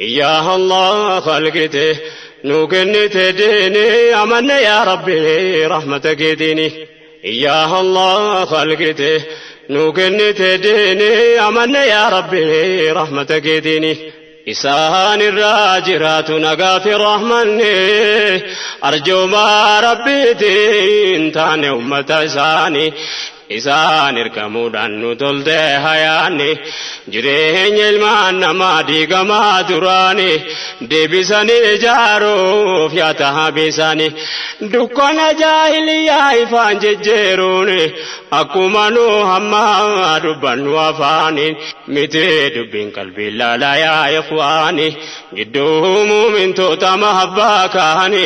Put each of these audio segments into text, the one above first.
Yaa Allah khalqite nu kennite diini amanne yaa Rabbi rahmata keetiini. Yaa Allah khalqite nu kennite diini amanne yaa Rabbi rahmata keetiini. Isaan irraa jiraatu nagaa fi rahmanni arjoomaa Rabbiitiin taane ummata isaanii. Isaan ergamuudhaan nu tolte hayaanni jireenya ilmaan namaa diigamaa duraani deebisanii ijaaruuf yaata habisaani dukkana jaahiliyaa ifaan jejjeeruun akkuma nu hamma dubbannu afaaniin miti dubbiin qalbii laalaa yaa ikhwaani gidduu muumintoota mahabbaa kaani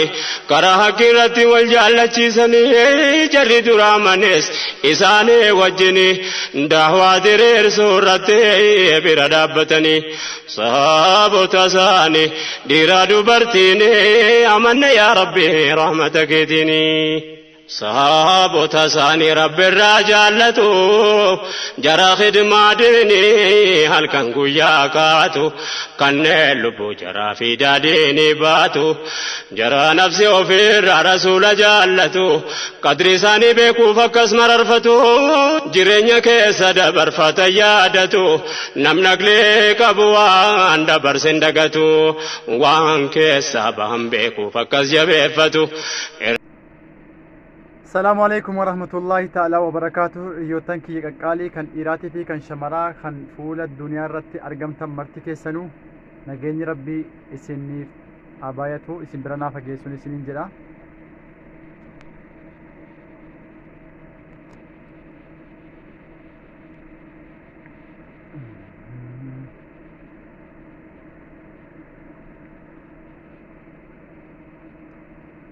karaa haqqi irratti wal jaallachiisanii jarri duraa manees isaanii wajjin daawaa diriirsuu irratti bira dhaabbatanii sahaabota isaanii dhiira dubartiin amanne yaa Rabbi rahmata keetiini. Sahaabota isaanii Rabbi irraa jaallatu jara khidmaa diinii halkan guyyaa kaatu kanneen lubbuu jaraa fi daadiinii baatu jara nafsi ofiirraa rasuula jaallatu qadri isaanii beekuuf akkas mararfatu jireenya keessa dabarfata yaadatu namni aqlii qabu waan dabarsin dagatu waan keessa bahan beekuuf akkas jabeeffatu. Salaamu alaikum warahmatullahi ta'ala wabarakaatuh. Hiriyoottan kiyya qaqqaalii kan dhiiraatii fi kan shamaraa kan fuula duniyaa irratti argamtan marti keessanuu nageenyi Rabbii isiniif haa baay'atu, isin bira naa fageessuun isiniin jedha.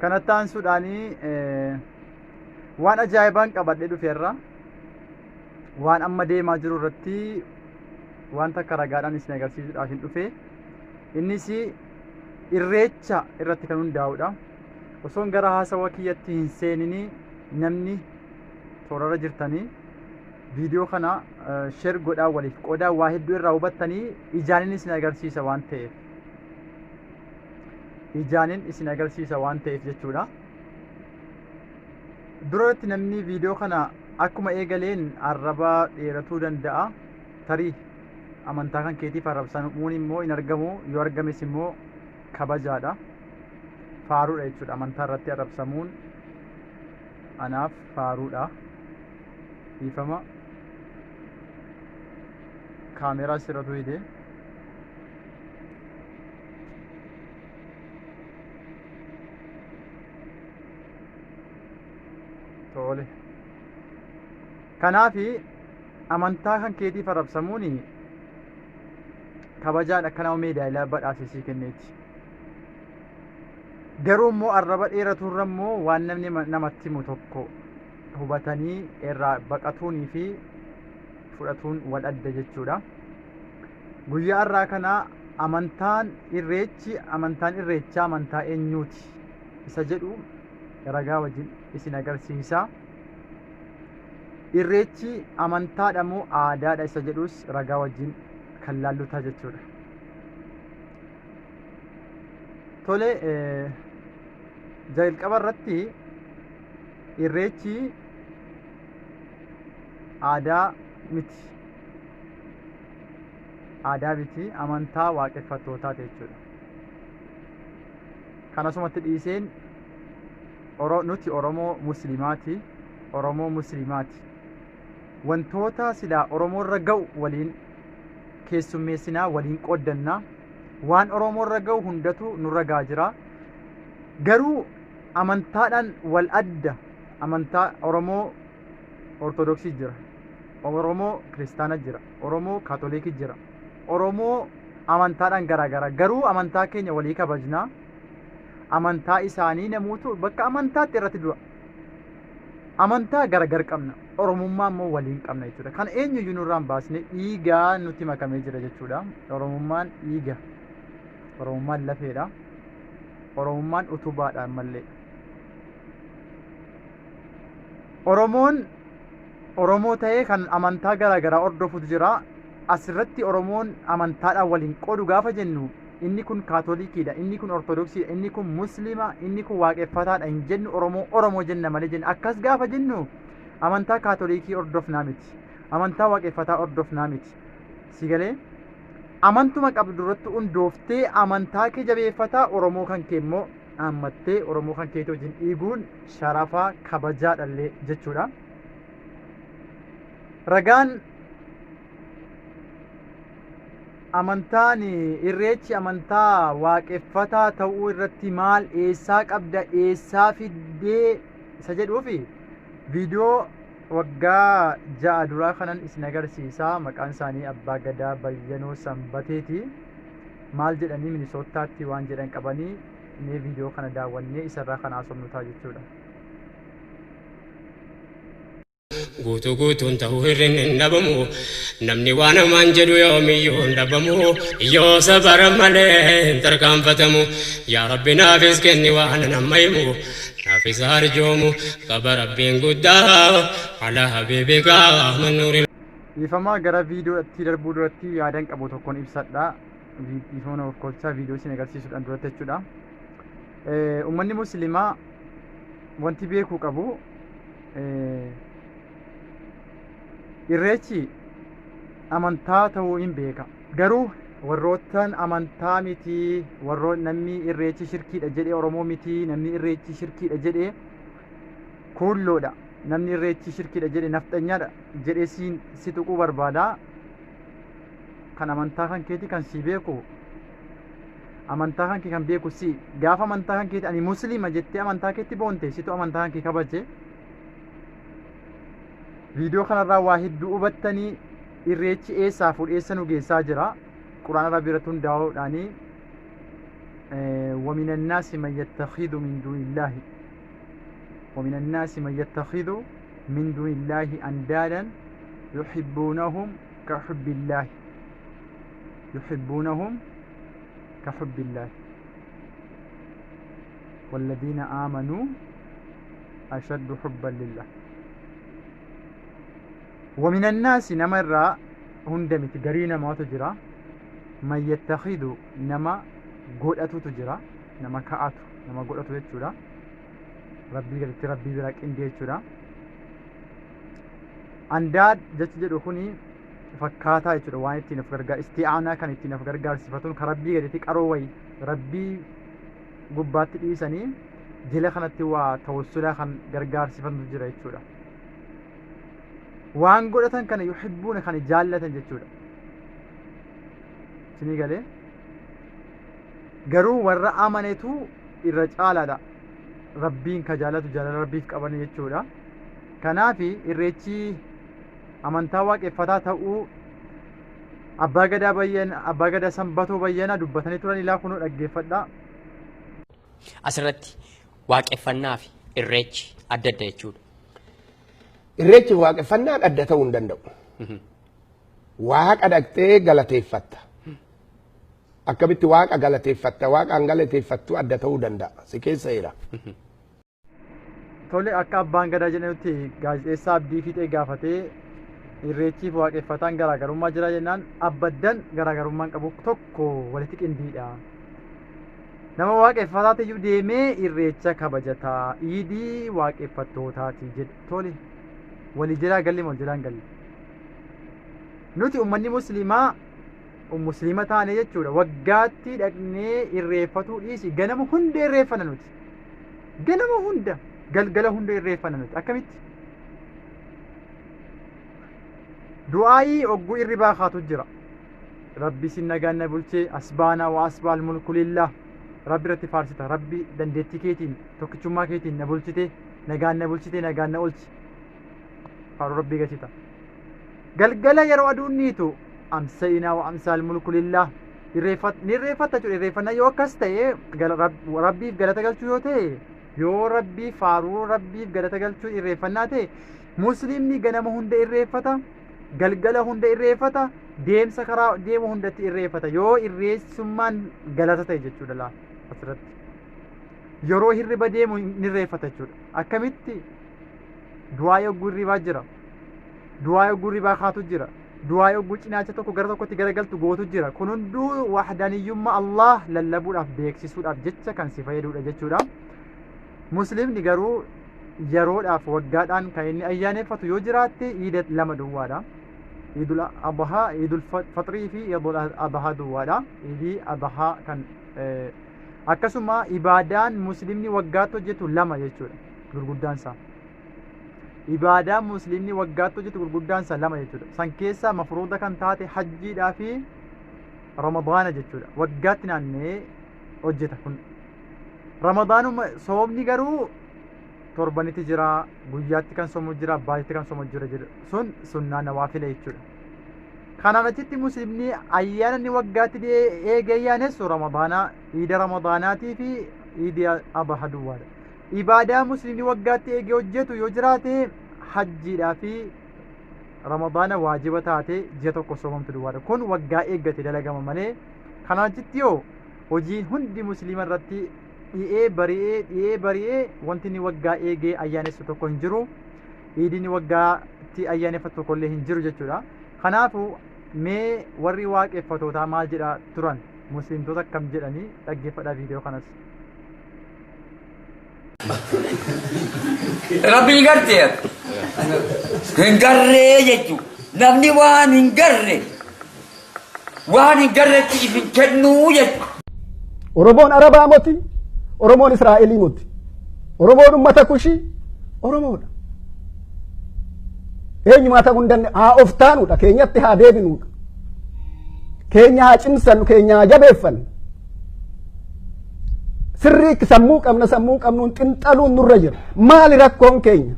Kanatti aansuudhaanii waan ajaa'ibaan qabadhee dhufeerra. Waan amma deemaa jiru irratti waan takka ragaadhaan isin agarsiisuudhaaf hin dhufe. Innis irreecha irratti kan hundaa'udha. Osoon gara haasawa kiyyatti hin seenini namni toorarra jirtanii viidiyoo kana sheer godhaa, waliif qoodaa, waa hedduu irraa hubattanii ijaanin isin agarsiisa waan ta'eef. Ijaanin isin agarsiisa waan ta'eef jechuudha. Duratti namni viidiyoo kana akkuma eegaleen arraba dheeratuu danda'a. Tarii amantaa kan keetiif arrabsamuun immoo hin argamu. Yoo argames immoo kabajaadha. Faaruudha jechuudha. Amantaa irratti arrabsamuun anaaf faaruudha. Dhiifama. Kaameeraa sirratu hidee. Tole. Kanaafi amantaa kan keetiif arrabsamuun kabajaan akka nama meedaaliyaa badhaasee sii kenneeti. Garuu immoo arraba dheeraturra immoo waan namni namatti himu tokko hubatanii irraa baqatuunii fi fudhatuun wal adda jechuudha. Guyyaa har'aa kana amantaan irreechi amantaan irreechaa amantaa eenyuuti isa jedhu ragaa wajjin isin agarsiisa. Irreechi amantaadha moo aadaadha isa jedhus ragaa wajjin kan laallu ta'a jechuudha. Tole, jalqaba irratti irreechi aadaa miti. Aadaa miti, amantaa waaqeffattootaati jechuudha. Kan asumatti dhiiseen nuti Oromoo Musliimaati. Oromoo Musliimaati. Wantoota silaa Oromoo irra ga'u waliin keessummeessinaa, waliin qooddannaa. Waan Oromoo irra ga'u hundatu nurra gahaa jira. Garuu amantaadhaan wal adda. Amantaa Oromoo Ortodoksii jira. Oromoo Kiristaana jira. Oromoo Kaatolikii jira. Oromoo amantaadhaan garaagara. Garuu amantaa keenya walii kabajnaa. Amantaa isaanii namoota bakka amantaatti irratti du'a. Amantaa garagar qabna. Oromummaa immoo waliin qabna jechuudha. Kan eenyuyyuu nurraa hin baasne dhiigaa nutti makamee jira jechuudha. Oromummaan dhiiga. Oromummaan lafeedha. Oromummaan utubaadha ammallee. Oromoon Oromoo ta'ee kan amantaa garaagaraa hordofutu jira. Asirratti Oromoon amantaadhaan waliin qoodu gaafa jennu Inni kun Kaatolikiidha, inni kun Ortodoksiidha, inni kun Muslima, inni kun Waaqeffataadha hin jennu. Oromoo Oromoo jenna malee jenna. Akkas gaafa jennu amantaa Kaatolikii hordofnaa miti, amantaa Waaqeffataa hordofnaa miti. Si galee? Amantuma qabdu duratti hundooftee amantaa kee jabeeffataa, Oromoo kan kee immoo dhaammattee Oromoo kan keetii wajjin dhiiguun sharafaa kabajaadhallee jechuudha. Ragaan amantaan Irreechi amantaa Waaqeffataa ta'uu irratti maal eessaa qabda, eessaa fiddee isa jedhuufi viidiyoo waggaa 6 duraa kanan isin agarsiisa. Maqaan isaanii Abbaa Gadaa Bayyanoo Sanbateeti. Maal jedhanii Minisoottaatti waan jedhan qabanii, mee viidiyoo kana daawwannee isarraa kan haasofnu ta'a jechuudha. Guutuu guutuun ta'uu hir'inni hin dhabamu. Namni waan hamaan jedhu yoomiyyuu hin dhabamu. Yoo sabara malee hin tarkaanfatamu. Yaa Rabbi, naafis kenni waan nama himu. Naafis arjoomu qaba Rabbiin guddaa. Alaa habiibika manuuri. Dhiifamaa, gara viidiyootti darbuu duratti yaadan qabu tokkoon ibsadha. Dhiifama nama of kolchaa, viidiyoo isin agarsiisuudhaan duratti jechuudha. Uummanni Musliimaa wanti beekuu qabu, Irreechi amantaa ta'uu hin beeka. Garuu warroottan amantaa miti, warroon namni Irreechi shirkiidha jedhee Oromoo miti, namni Irreechi shirkiidha jedhee kuulloodha. Namni Irreechi shirkiidha jedhe nafxanyaadha jedhee siin si tuquu barbaada. Kan amantaa kan keeti kan si beeku, amantaa kan kee kan beeku si. Gaafa amantaa kan keeti ani Musliima jettee amantaa keetti boonte, situ amantaa kan kee kabaje. Viidiyoo kanarraa waa hedduu hubattanii. Irreechi eessaa fuudhee eessa nu geessaa jira? Quraana Rabbii irratti hundaa'uudhaanii, ومن الناس من يتخذ من دون الله ومن الناس من يتخذ من دون الله أندادا يحبونهم كحب الله يحبونهم كحب الله والذين آمنوا أشد حبا لله. ومن الناس namarraa, hunda miti, garii namaatu jira, من يتخذ nama godhatutu jira, nama ka'atu, nama godhatu jechuudha, Rabbii gaditti, Rabbii bira qindee jechuudha. أنداد jechi jedhu kuni fakkaataa jechuudha, waan ittiin of gargaar, isti'aanaa kan ittiin of gargaarsifatuun, kan Rabbii gaditti qaroo wayi Rabbii gubbaatti dhiisanii jila kanatti waa tawassulaa kan gargaarsifantu jira jechuudha. Waan godhatan kana يحبون kan jaallatan jechuudha. Isinii galee? Garuu warra amanetu irra caalaadha. Rabbiin ka jaalatu, jaalala Rabbiif qaban jechuudha. Kanaafi Irreechi amantaa Waaqeffataa ta'uu Abbaa Gadaa Bayyana, Abbaa Gadaa Sanbatoo Bayyanaa dubbatanii turan. Ilaa kunoo dhaggeeffadhaa. Asirratti Waaqeffannaa fi Irreechi adda adda jechuudha. Irreechi Waaqeffannaan adda ta'uu hin danda'u. Waaqa dhaqxee galateeffatta. Akkamitti Waaqa galateeffatta? Waaqaan galateeffattu adda ta'uu danda'a. Si keessa jira. Tole, akka Abbaan Gadaa jedhanutti gaazexeessaa Abdii Fiixee gaafatee, Irreechiif Waaqeffataan garaagarummaa jira jennaan, abbaddan garaagarummaan qabu, tokko walitti qindiidha. Nama Waaqeffataatiyyuu deemee Irreecha kabajataa, iidii Waaqeffattootaati jedhe. Tole, walii jalaa galle moo jalaan galle? Nuti uummanni Musliimaa, Musliima taane jechuudha. Waggaatti dhaqnee irreeffatuu dhiisi, ganama hunda irreeffanna nuti. Ganama hunda, galgala hunda irreeffanna nuti. Akkamitti? Du'aayii ogguu irribaa kaatu jira. Rabbi sin nagaan na bulchee أصبحنا وأصبح الملك لله. Rabbi irratti faarsita. Rabbi dandeettii keetiin, tokkichummaa keetiin na bulchite, nagaan na bulchite, nagaan na oolchi. Faaruu Rabbii galchita. Galgala yeroo aduun niitu أمسينا وأمسى الملك لله ni irreeffatta jechuudha. Irreeffannaa yoo akkas ta'e, Rabbiif galata galchuu yoo ta'e, yoo Rabbii faaruu Rabbiif galata galchuu irreeffannaa ta'e, Musliimni ganama hunda irreeffata, galgala hunda irreeffata, deemsa karaa deemu hundatti irreeffata. Yoo irreessummaan galata ta'e jechuudha laa asirratti. Yeroo hirriba deemu ni irreeffata jechuudha. Akkamitti? Du'aa yogguu hirribaa jira. Du'aa yogguu hirribaa kaatu jira. Du'aa yogguu cinaacha tokko gara tokkotti garagaltu gootu jira. Kun hunduu wahdaniyyummaa Allah lallabuudhaaf, beeksisuudhaaf jecha kan si fayyadudha jechuudha. Muslimni garuu yeroodhaaf waggaadhaan kan inni ayyaaneffatu yoo jiraatte iida lama duwwaadha. Iidul Adhaa, Iidul Faxrii fi Iidul Adhaa duwwaadha. Iidii Adhaa kan akkasuma ibaadaan muslimni waggaatti hojjetu lama jechuudha gurguddaan isaa. Ibaadaan muslimni waggaatti hojjetu gurguddaan isaa lama jechuudha. San keessaa mafruuda kan taate hajjiidhaa fi Ramadaana jechuudha. Waggaatti naanna'ee hojjeta kun. Ramadaanuma soomni garuu torbanitti jira, guyyaatti kan soomu jira, baatitti kan soomu jira jedhu. Sun sunnaa nawaafila jechuudha. Kanaan achitti muslimni ayyaana inni waggaatti eegee ayyaanessu Ramadaanaa, iida Ramadaanaatii fi iida Adha duwwaadha. Ibaadaa muslimni waggaatti eegee hojjetu yoo jiraate hajjiidhaa fi Ramadaana waajiba taate ji'a tokko soomamtu duwwaadha. Kun waggaa eeggate dalagama malee kanaan achitti yoo hojiin hundi musliima irratti dhi'ee bari'ee dhi'ee bari'ee wanti inni waggaa eegee ayyaanessu tokko hin jiru. Iidii inni waggaatti ayyaaneffatu tokko illee hin jiru jechuudha. Kanaafuu mee warri waaqeffatootaa maal jedhaa turan? Musliimtota akkam jedhanii dhaggeeffadhaa viidiyoo kanas. Rabbi ni gartee ati? Hin garree jechuudha. Namni waan hin garre waan hin garretti if hin kennuu jechuudha. Oromoon Arabaa moti, Oromoon Israa'elii moti. Oromoon ummata Kushii, Oromoodha. Eenyumaa ta'uu hin danda'u. Haa of taanuudha. Keenyatti haa deebinuudha. Keenya haa cimsannu, keenya haa jabeeffannu. Sirrii sammuu qabna, sammuu qabnuun xinxaluun nurra jira. Maali rakkoon keenya?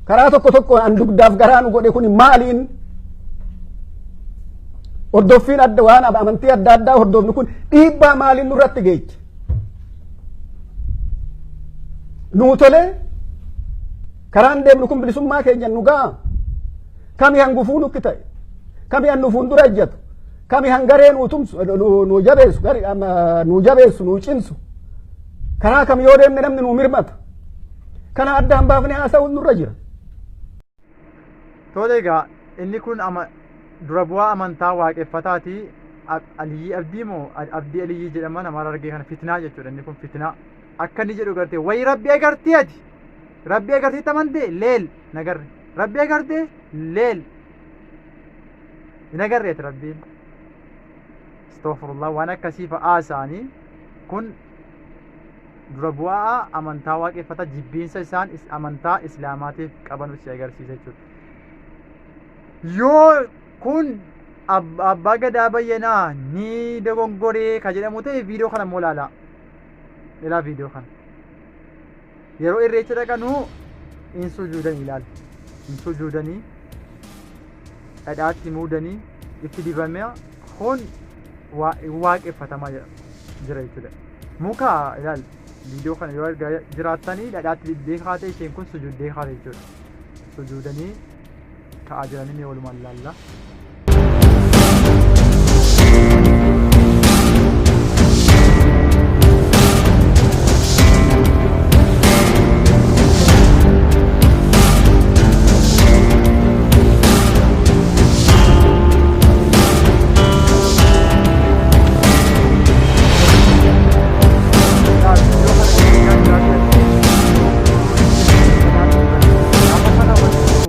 Karaa tokko tokko an dugdaaf garaa nu godhe kun maaliin? Hordoffiin adda waan amantii adda addaa hordofnu kun dhiibbaa maaliin nurratti geecha? Nuu tolee karaan deemnu kun bilisummaa keenya nu ga'a. Kami hangufuu nutti ta'e? Kami han nu fuuldura ejjatu? Kami hangaree nuu tumsu nu jabeessu nu jabeessu nu cimsu? Karaa kam yoo deemne namni nuu mirmata? Kana addaan baafnee haasa'uun nurra jira. Tole egaa inni kun ama dura bu'aa amantaa waaqeffataati. Aliyyii Abdii moo Abdii Aliyyii jedhama nama argee kana fitnaa jechuudha inni kun fitnaa. Akka inni jedhu gartee wayi rabbi agartee ati rabbi agarteetti amantee leel nagarre rabbi agartee leel hin agarre ati rabbiin. Astaghfirullah waan akkasii fa'aa isaanii kun dura bu'aa amantaa waaqeffata jibbiinsa isaan amantaa islaamaatiif qaban si agarsiisa jechuudha. Yoo kun abbaa gadaa bayyanaa ni dogongoree ka jedhamu ta'e viidiyoo kana immoo ilaalaa. Ilaa viidiyoo kana. Yeroo irreecha dhaqanuu hin sujuudanii ilaali. Hin sujuudanii dhadhaatti muudanii itti dibamee kun waaqeffatamaa jira jechuudha. Muka ilaali viidiyoo kana yoo argaa jiraattanii dhadhaatti dibdee kaate isheen kun sujuuddee kaate jechuudha. Sujuudanii ka'aa jiranii mee walumaan ilaalla.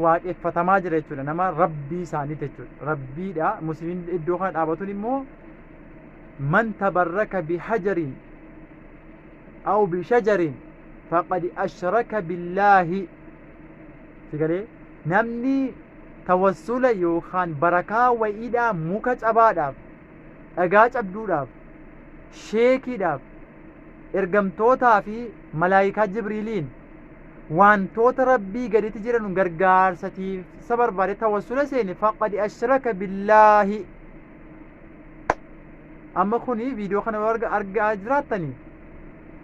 Waaqeffatamaa jira jechuudha. Nama rabbii isaanii jechuudha. Rabbiidha. Muslimiin iddoo kana dhaabatuun immoo man tabarraka bihajarin aw bishajarin faqad ashraka billaahi. Sigalee namni tawassula yookaan barakaa wayiidhaa muka cabaadhaaf, dhagaa cabduudhaaf, sheekiidhaaf, ergamtootaa fi malaayikaa Jibriiliin wantoota rabbii gaditti jiran gargaarsatiif isa barbaade tawassula seene faqad ashraka billaahi. Amma kuni viidiyoo kana yoo argaa jiraattanii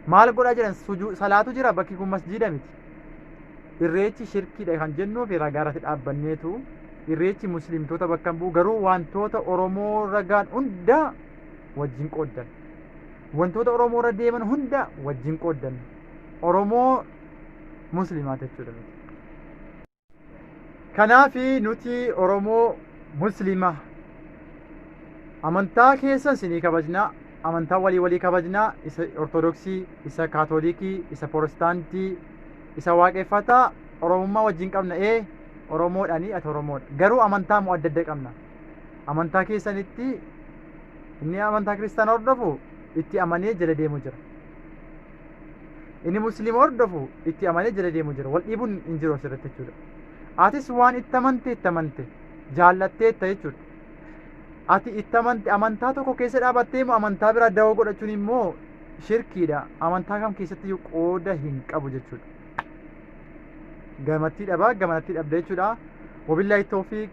maal godhaa jiran salaatu jira bakki kun masjiida miti. Irreechi shirkiidha kan jennuu fi ragaa irratti dhaabbanneetu irreechi muslimtoota bakka hin bu'u garuu wantoota Oromoo ragaan hunda wajjin qooddan. Wantoota Oromoo irra deeman hunda wajjin qooddan. Oromoo musliimaa jechuudha miti. Kanaafi nuti Oromoo Muslima amantaa keessan isinii kabajnaa, amantaa walii walii kabajnaa, isa Ortodoksii, isa Kaatolikii, isa Protestaantii, isa Waaqeffataa Oromummaa wajjin qabna. Oromoodhani, ati Oromoodha. Garuu amantaa immoo adda adda qabna. Amantaa keessanitti inni amantaa kiristaanaa hordofu itti amanee jala deemu jira. Inni musliima hordofu itti amanee jala deemu jira. Wal dhiibuun hin jiru asirratti jechuudha. Atis waan itti amante itti amante jaallatteetta jechuudha. Ati itti amante amantaa tokko keessa dhaabattee immoo amantaa biraa dawoo godhachuun immoo shirkiidha. Amantaa kam keessatti qooda hin qabu jechuudha. Gamattii dhabaa gamanatti dhabda jechuudha. Wabillaahi tawfiiq.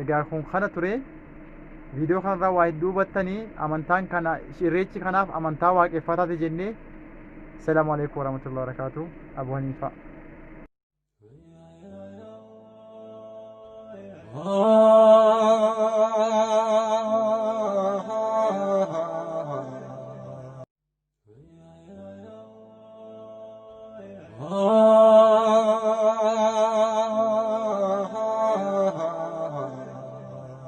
Egaa kun kana ture. Viidiyoo kanarraa waa hedduu hubattanii amantaan kana irreechi kanaaf amantaa waaqeffataati jennee. Salaamu alaikum warahmatullahi wabarakatuh. Abu Haniifaa.